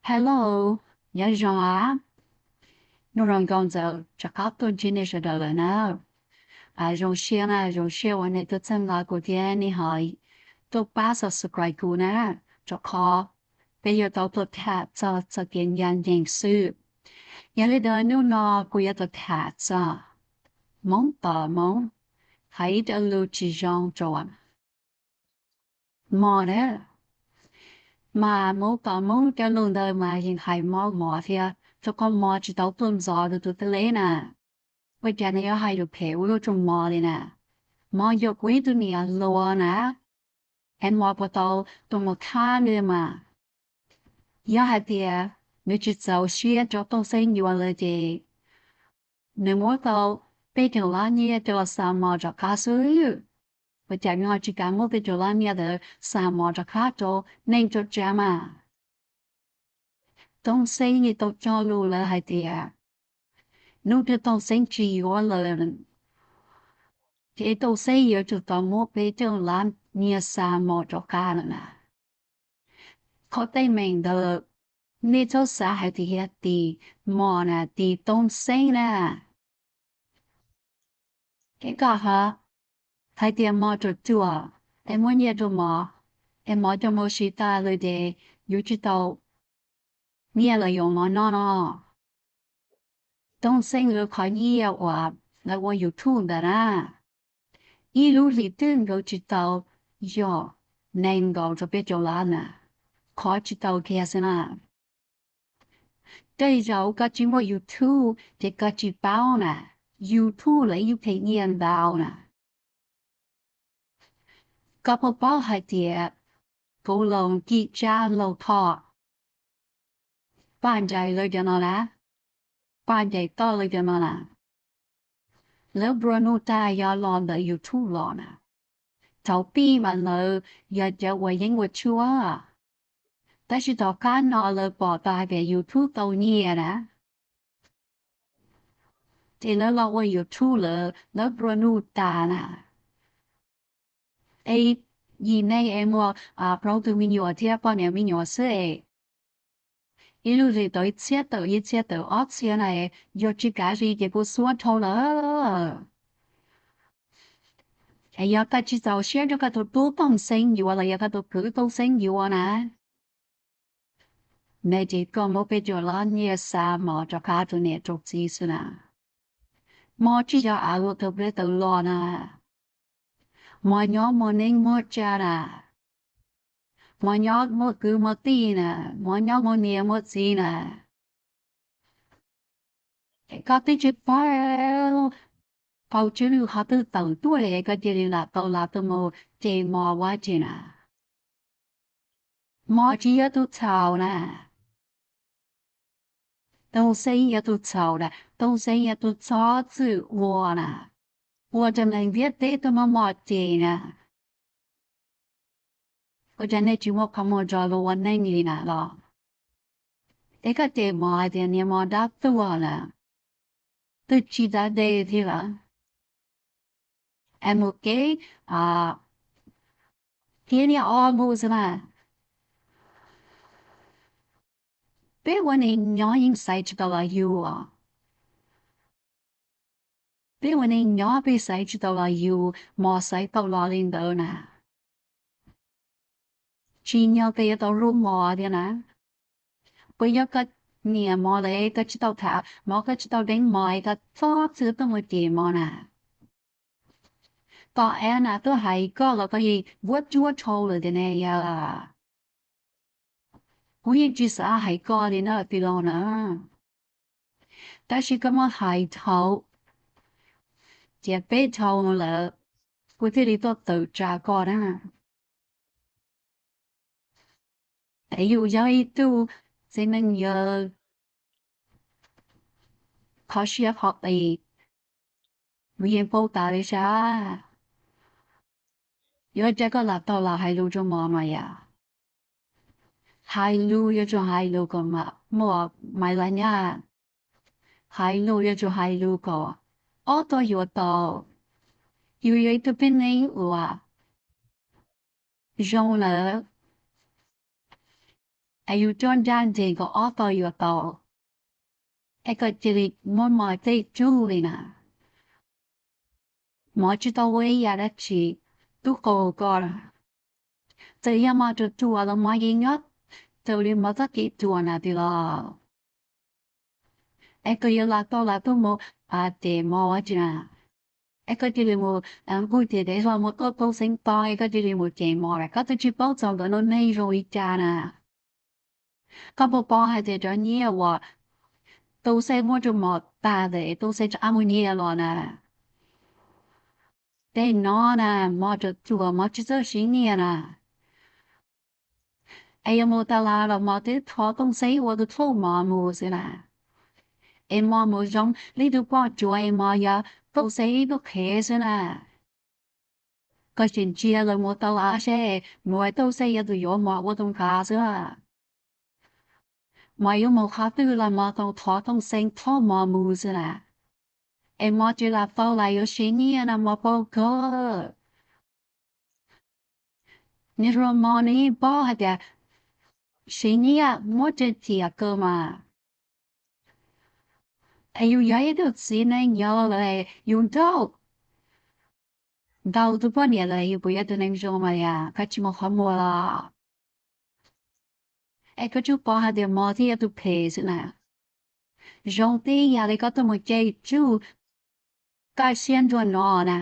Hello, nyob zoo a. Hnub no Nkauj Ntxawm rov qab tuaj ntsib nej sawv daws lawm na. Zoo siab na, zoo siab uas nej tuaj txhawb nqa kuv thiab nej ho tuaj pab subscribe kuv na, rau qhov peb yuav tau tuaj tham txog txoj kev ncaj ncees xwb. Yog li ntawd hnub no kuv yuav tau tham txog Hmoob tom Hmoob hais ib co lus tsis zoo rau Mos na. Mas Hmoob tom Hmoob cov lus ntawd mas yeej hais mob Mos thiab, rau qhov Mos tsis tau tuaj ntxov rau tus tib leeg na. Ua cas nws yuav hais lus phem ua luaj rau Mos li na? Mos yog kuv ib tug niam hluas na, es Mos puas tau tuaj mus thab nws mas? Yog hais tias nws tsis txaus siab rau Tooj Xeeb yuav lawm ces nws muab tau peb caug lab nyiaj coj los xa Mos rov qab xwb. Ua cas nws ho tsis kam muab peb caug lab nyiaj ntawd xa Mos rov qab rau neej rau tsav mas? Tooj Xeeb yeej tau cog lus lawm hais tias hnub twg Tooj Xeeb tsis yuav lawm, ces Tooj Xeeb yuav tsum tau muab peb caug lab nyiaj xa Mos rov qab lawm na. Qhov teeb meem ntawd nej txhob xav hais tias yog tim Mos na, tim Tooj Xeeb na. Es koj ho hais tias Mos ruam ruam, es muab nyiaj rau Mos, es Mos coj mus siv tas lawm ces yuav tsis tau nyiaj los yuav mov noj no. Tooj Xeeb lawv qhov nyiaj uas lawv ua YouTube ntawd na, ib lub hlis twg nkawd tsis tau yog nees nkaum rau peb caug lab na, qhov tsis tau kiag xwb na. Tej zaum koj tsis muaj YouTube ces koj tsis paub na, YouTube lawv yeej them nyiaj ntau na. Koj puas paub hais tias kuv laus Kim Tsab Lauj Thoj, Paj Ncaim lawv cov no na, Paj Ncaim Toj lawv cov no na, lawv nplua nuj tag yog los ntawm YouTube los na. Thaum pib mas lawv yog cov uas yeeb ua tshuaj, tab sis tom qab no lawv pom tau hais tias YouTube tau nyiaj na, ces lawv los ua YouTube lawm, lawv nplua nuj tas na. Es yim neeg es muaj plaub tug me nyuam thiab poj niam me nyuam xwb es, ib lub hlis tau ib txhiab tawm, ib txhiab tawm ob txhiab na, yog tsis kav li ces kuv xuab dhau lawm. Es yog koj tsis txaus siab rau koj tus tub Tooj Xeeb yuav los yog koj tus kwv Tooj Xeeb yuav na, ne ces koj muab peb caug lab nyiaj xa Mos rov qab rau niam rau txiv xwb na. Mos tsis yog av luaj tawm peb tawm los na. Mos nyob muaj neej muaj tsav na. Mos nyob muaj kwv muaj tij na. Mos nyob muaj niam muaj txiv na. Koj twb tsis paub qauv tswv lwm qhov twg tawm tuaj es koj cia li lam tau lam tuaj mus cem Mos ua dab tsi na. Mos tsis yog tus txhaum na. Tooj Xeeb yog tus txhaum na, Tooj Xeeb yog tus txhob txwm ua na, ua rau neeg ntiaj teb tuaj muab Mos cem na. Ua cas nej tsis muaj qhov muag rau luag ua neej li na los? Es koj cem Mos hais tias niag Mos dab tuag na, twb tsis da de thiab lawm. Es mus kev thiab niag ob npus xwb na. Peb ua neeg nyob yeej xaiv tsis tau los yug os. Peb ua neeg nyob peb xaiv tsis tau los yug, Mos xaiv tau los li ntawd na. Tsim nyog koj yuav tau hlub Mos thiab na. Puas yog koj nyiam Mos lawm koj tsis tau tham Mos, koj tsis tau deev Mos es koj txhob txwm tuaj mus cem Mos na. Tom av na tuaj hais koj los koj yeej vuab tsuab dhau lawm tiag ne yog. Kuv yeej tsis xav hais koj li na tij laug na. Tab sis koj muab hais dhau, ces peb dhau lawm, kuv thiaj li tuaj tawm tsam koj na. Es yus yog ib tug txiv neej yawg kho siab kho qis, kuv yeej paub tas li sas. Yuav ua cas koj lam tau los hais lus rau Mos no yom? Hais lus yuav tsum hais lus kom muaj maiv laj nyaj. Hais lus yuav tsum hais lus kom ob tug yuav tau. Yus yog ib tug tib neeg uas zoo lawm, Es yus coj nraj nce nkaus ob tog yuav tau, es koj cia li muab mov tej tsuj li na. Mov tsis tau ua ib yam dab tsi tub qau koj lawm. Txawm yog mov ruam ruam los mov yeej nyob raws li mov txoj kev ruam na tiag los. Es koj yuav lam tau lam tuaj mus ces mov ua tsi na. Es koj cia li mus nqus ces dev hlo mus tuaj Tooj Xeeb tog es koj cia li mus ces mov lawm, koj twb tsis paub txog nkawd lub neej zoo li cas na. Koj puas paub hais tias cov nyiaj uas Tooj Xeeb muab rau mov tag ntawd es Tooj Xeeb rov qab muaj nyiaj los na, tej no na, mov ruam ruam mov tsis txawj siv nyiaj na. Es yuav mus tas los los mov twb thov Tooj Xeeb ua tus thauj mov mus xwb na. Es mov mus zoo li tus poj tsuas es mov yog Tooj Xeeb ib tug qhev xwb na. Koj sim ntsia lawv mus tau los seb mus Tooj Xeeb yog tus yuav mov ua tus nqa xwb. Mov yuav mus qhov twg los mov tau thov Tooj Xeeb thauj mov mus xwb na. Es mov tsis lam tau lam yuav siv nyiaj no mov paub kawg. Nws hluas mov nws yeej paub hais tias siv nyiaj muab tseg tiam kawg mas. Es yus yog ib tug txiv neej nyob lawm, yus nrauj ntau tus poj niam lawm, yus puas yog tus neeg zoo mas yom, koj tsis mus qhov muag los? Es koj tsuas pom hais tias mov thiaj yog tus phem xwb na. Zoo tib yam li koj tuaj mus caij tsuj kaj siab nruab no na.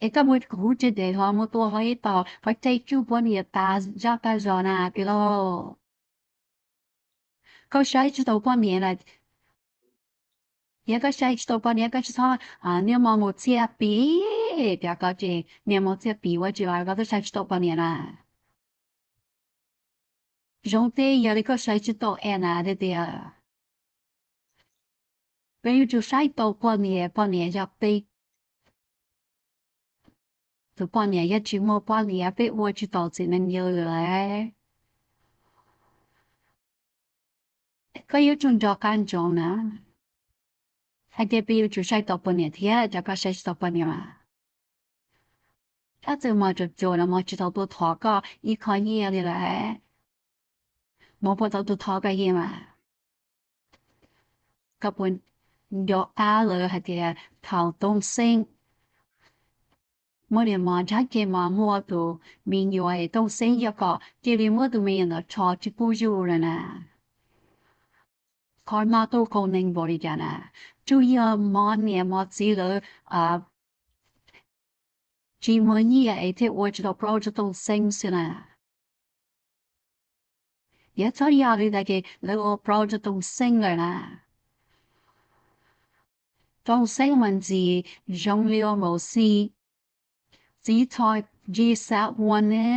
Es koj mus kuv tsis ntev hlo mus tua hlo ib tog qhov caij tsuj poj niam tas zaj tas zog na tiag lauj. Koj saib tsis taus poj niam na. Yog koj saib tsis taus poj niam koj tsis txhob niaj hmo mus txiaj pim, cov koj ces niaj hmo txiaj pim ua tsis los koj twb saib tsis taus poj niam na. Zoo tib yam li koj saib tsis taus Anna tiag tiag. Peb yuav tsum saib taus poj niam, poj niam yog peb tus poj niam, yog tsis muaj poj niam peb ua tsis tau txiv neej yawg lawm lauj. Koj yuav tsum nco qab ntsoov na, hais tias peb yuav tsum saib taus poj niam thiab, cov koj saib tsis taus poj niam mas, tab txawm mov ruam ruam los mov tsis tau tuaj thov koj ib qho nyiaj li lawm, mov puas tau tuaj thov koj nyiaj mas? Koj puas nco qab lawm hais tias thaum Tooj Xeeb muab niam mov nrhab kiag mov muaj tus me nyuam es Tooj Xeeb yog kom cia li muab tus me nyuam ntawd rho tsis pub zuj lawm na? Qhov no tuaj koo neeg npaum li cas na? Tsuas yog mov niam mov txiv lawv tsis muaj nyiaj es thiaj ua tsis tau plaub rau Tooj Xeeb xwb na. Yog txhob yog li ntawd ces lawv ua plaub rau Tooj Xeeb lawm na. Tooj Xeeb mas ntxim zoo li ua maum xis, txiv txho ntsig xav ua ne,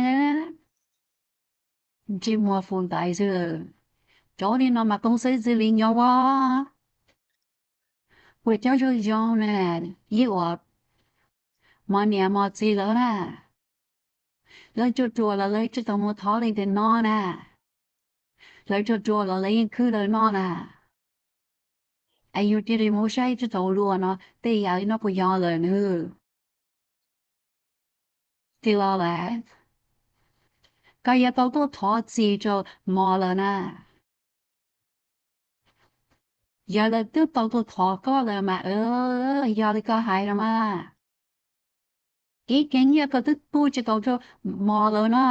ntsej muag fu ntaiv xwb. Cov li no mas Tooj Xeeb xws li nyob ua, puas coob zoo zoo na, ib ua mov niam mov txiv lawv na. Lawv ruam ruam los lawv tsis tau mus thov li ntawm no na. Lawv ruam ruam los lawv yeej khwb lawv noj na. Es yus cia li mus saib tsis taus luag no tej yam li no puas yog lawm nws? Tij Laug lawm, koj yuav tau tuaj thov txim rau mov lawm na. Yog lawv twb tau tuaj thov koj lawm mas, yog li koj hais no mas, ib cev nyiaj koj twb pub tsis tau rau mov lawm na.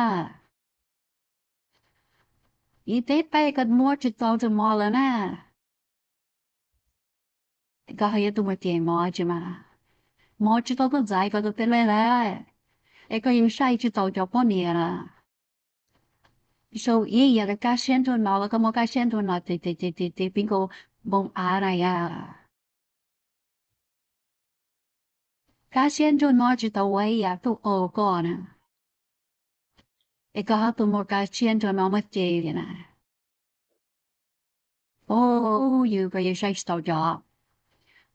Ib teb peb koj muab tsis tau rau mov lawm na. Koj ho yuav tuaj mus cem mov tsis mas, mov tsis tau tuaj ntxais koj tus teb lawm, es koj yeej saib tsis taus cov poj niam lawm. Sau ib yam li kaj siab nrog no los koj muab kaj siab nrog no ces ces ces ces ces pib nkaus npoo av na yom. Kaj siab nrog no tsis tau ua ib yam tuaj qau koj na, es koj ho tuaj muab kaj siab nrog no muab cem li na. Ub, yus koj yeej saib tsis taus cov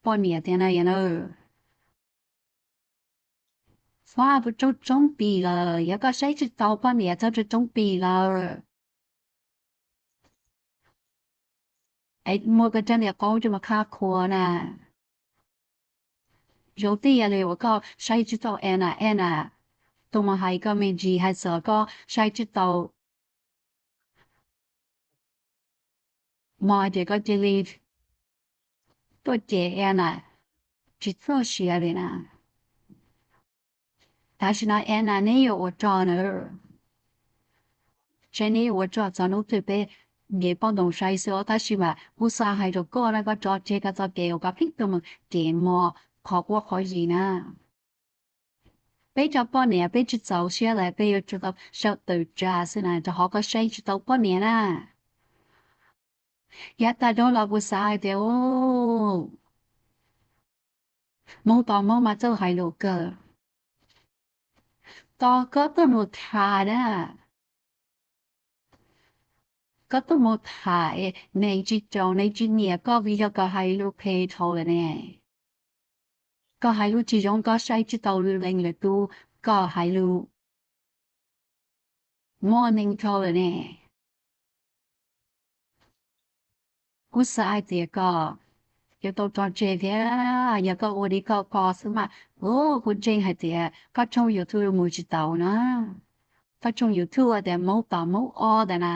poj niam tiag na yom na. Fab, tsoob tsoob pis lawm, yog koj saib tsis taus poj niam txhob tsoob tsoob pis lawm. Es muaj koj rab niag qaub rau mas qhab qhuas na. Zoo tib yam li uas koj saib tsis taus Anna, Anna, tus mus hais koj me ntsis hais txog koj saib tsis taus Hmo ces koj cia li tuaj cem Anna, tsis txhob siav li na. Tam sim no Anna neb yuav ua rog na, seb neb yuav ua rog txog hnub twg peb nce poj ntoo saib xwb os. Tab sis mas kuv xav hais rau koj na, koj tso tseg koj txoj kev uas koj pheej tuaj mus cem Hmo qhov quaj qhov yig na. Peb cov poj niam peb tsis txaus siab lawm, peb yuav tsum tau sawv tawm tsam xwb na, rau qhov koj saib tsis taus poj niam na. Yav tas dhau los kuv xav hais tias, Hmoob tos Hmoob mas txawj hais lus kawg. Tos koj tuaj mus tham na, koj tuaj mus tham, neeg tsis caum neeg tsis nyiam koj vim yog koj hais lus phem dhau lawm ne. Koj hais lus tsis zoo, koj saib tsis taus leej lwm tus, koj hais lus muaj neeg dhau lawm ne. Kuv xav hais tias koj yuav tau tso tseg thiab, yog koj ua li koj ko xwb mas, kuv ntseeg hais tias koj tshooj YouTube mus tsis tau na. Koj tshooj YouTube tias Hmoob tos Hmoob ob ntawd na,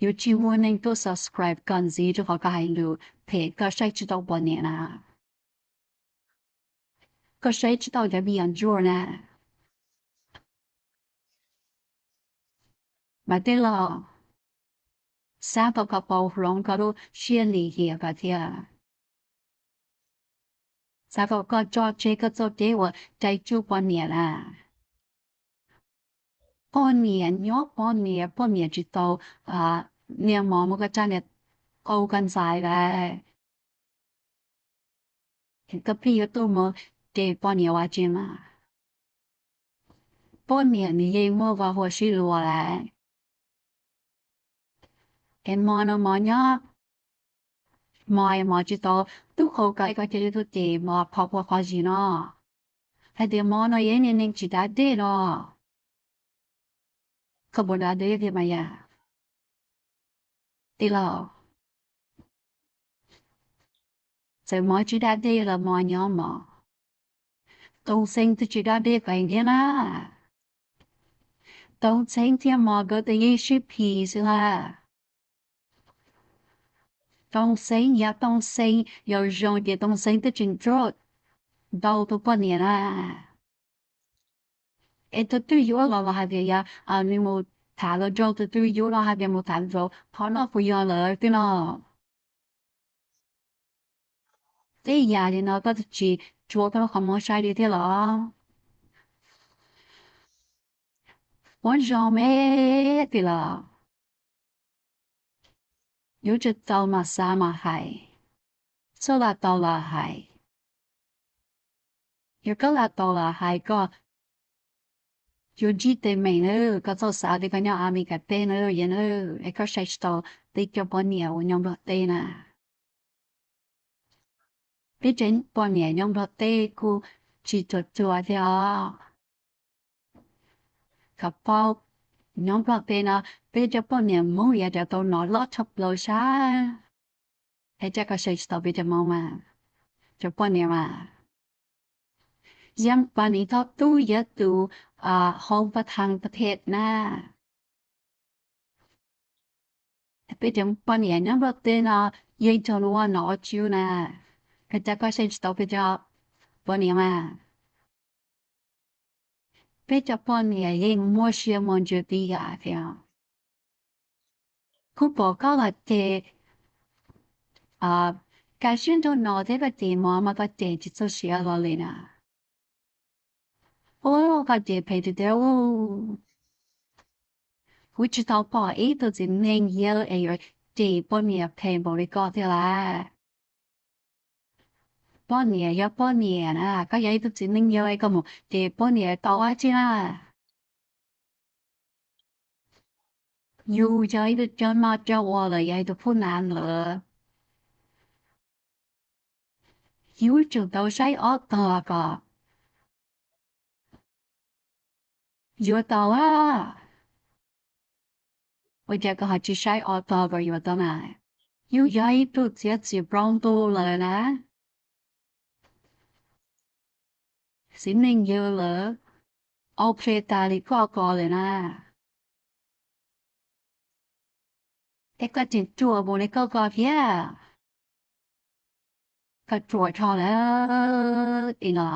yuav tsis muaj neeg tuaj subscribe koj ntxiv rau qhov koj hais lus phem, koj saib tsis taus poj niam na. Koj saib tsis taus cov viv ncuab na. Mas tej laus, xav kom koj pauv hloov koj lub siab lim hiam koj thiab. Xav kom koj tso tseg koj txoj kev uas cai tsuj poj niam na. Poj niam nyob poj niam, poj niam tsis tau niaj hmo muab koj rab niag qau koj ntxhais lawm, koj pheej yuav tuaj mus cem poj niam ua tsi mas. Poj niam nws yeej muaj vaj huam sib luag lawm. Es hmo no hmo nyob, hmo es hmo tsis tau tub qau koj, koj cia li tuaj cem hmo qhov quaj qhov yig no, hais tias hmo no yog ib niag neeg tsis da dej no. Koj puas da dej thiab mas yam tij laug? Txawm hmo tsis da dej los hmo nyob hmo. Tooj Xeeb twb tsis da dej qees thiab na. Tooj Xeeb thiab hmo nkawd twb yeej sib phim xwb na. Tooj Xeeb yog Tooj Xeeb, yog zoo ces Tooj Xeeb twb tsis nrog ntau tus poj niam na. Es tus twj yuav los los hais tias yog nws mus tham los rau, tus twj yuav los hais tias mus tham rau qhov no puas yog lawm twb no. Tej yam li no koj twb tsis tsuav koj lub qhov muag saib li thiab los? Muab zoo me tij laug, yuav tsum tau mas xav mas hais, txhob lam tau lam hais. Yog koj lam tau lam hais koj yuav ntsib teeb meem na. Koj txhob xav tias koj nyob Amelikas teb na, yog na, es koj saib tsis taus peb cov poj niam uas nyob Nplog teb na. Peb cov poj niam nyob Nplog teb kuj tsis tuag tuag thiab os. Koj paub, nyob Nplog teb no peb cov poj niam Hmoob yav cov tau nom loj tshaj plaws sab, es cas koj saib tsis taus peb cov Hmoob mas, cov poj niam mas. Yeej poj niam tau tub yog tus hauv pas thas pas thej na. Peb cov poj niam nyob Nplog teb no yeej raug luag ua nom ua tswv na, es cas koj saib tsis taus peb cov poj niam mas. Peb cov poj niam yeej muaj siab muaj ntsws tib yam thiab. Kuv pom koj los ces, koj sib nrug no thiab koj cem hmo mas koj cem tsis txog siav los li na. Ua koj cem phem tiag tiag. Kuv tsis tau pom ib tug txiv neej yawg es yuav cem poj niam phem npaum li koj thiab lawm. Poj niam yog poj niam na, koj yog ib tug txiv neej yawg es koj mus cem poj niam tau dab tsi na? Yus yog ib tug coj noj coj ua lawm, yog ib tug phub nav lawm, yus tsum tau saib ob tog kom yuav tau a. Ua cas koj ho tsis saib ob tog kom yuav tau na? Yus yog ib tug txiav txim nplua ntuj lawm na, txiv neej yawg lawm, au phe tas li koj ko lawm na. Es koj tseem ruam mus li koj ko thiab. Koj ruam dhau lawm li no.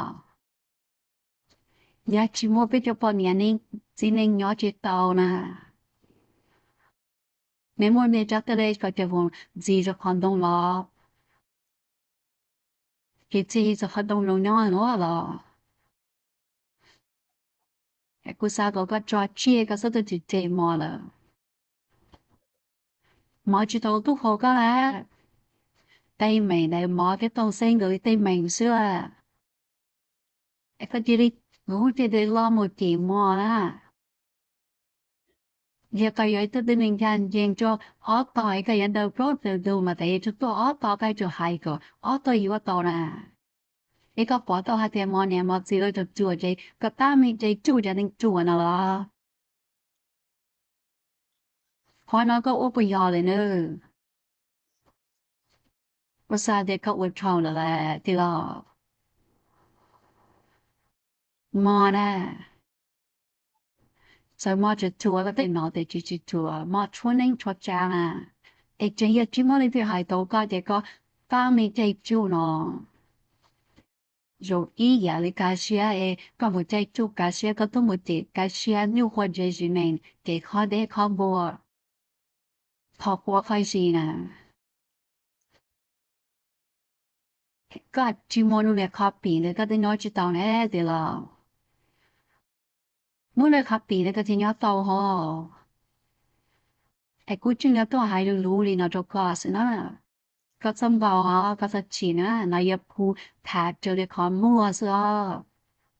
Yog tsis muaj peb cov poj niam neej txiv neej nyob tsis tau na. Neb muaj nej rab teb lej ko cov mus ntxiv rau qhov ntoo los, ces txij txog qhov ntoo zoo nyob no los. Kuv xav kom koj tso tsiaj koj txhob tuaj tseg mov lawm. Mov tsis tau tub hau koj lawm. Teeb meem ntawd mov thiab tooj xeeb nkawd li teeb meem xwb. Es koj cia li, kuv cia li loj mus cem mov na. Yog koj yog ib tug tib neeg ncaj ncees rau ob tog es koj yuav daws plaub daws ntug mas tas yuav tsum tuaj ob tog koj yuav tsum hais kom ob tog yuav tau na. Es koj pom tau hais tias mov niam mov txiv lawv ruam ruam ces koj tab meeg cem tsuj cov neeg ruam no los? Qhov no koj ua puas yog li nawb? Kuv xav tias koj ua dhau lawm tiag los. Mov na, txawm mov tsis ruam koj tej no tias tsis tsis ruam, mov tshuav neeb tshuav tsav na, es tseem yog tsis muaj leej twg hais tau koj ces koj tab meeg cem tsuj no. Zoo ib yam li kav siab es koj mus caij tsuj kav siab, koj twb mus cem kav siab nyuj quaj ntse zis nees, cem qhov deb qhov npua, qhov quav qhov zis na. Koj tsis muaj lub niag qhov pim ntawd koj twb nyob tsis tau ne tiag los? Muaj lub qhov pim ntawd koj thiaj nyob tau hos. Es kuv tseem yuav tuaj hais lus luv li no rau koj xwb na. Koj txhob npau hos koj txhob chim na, no yog kuv tham raws li qhov muaj xwb os.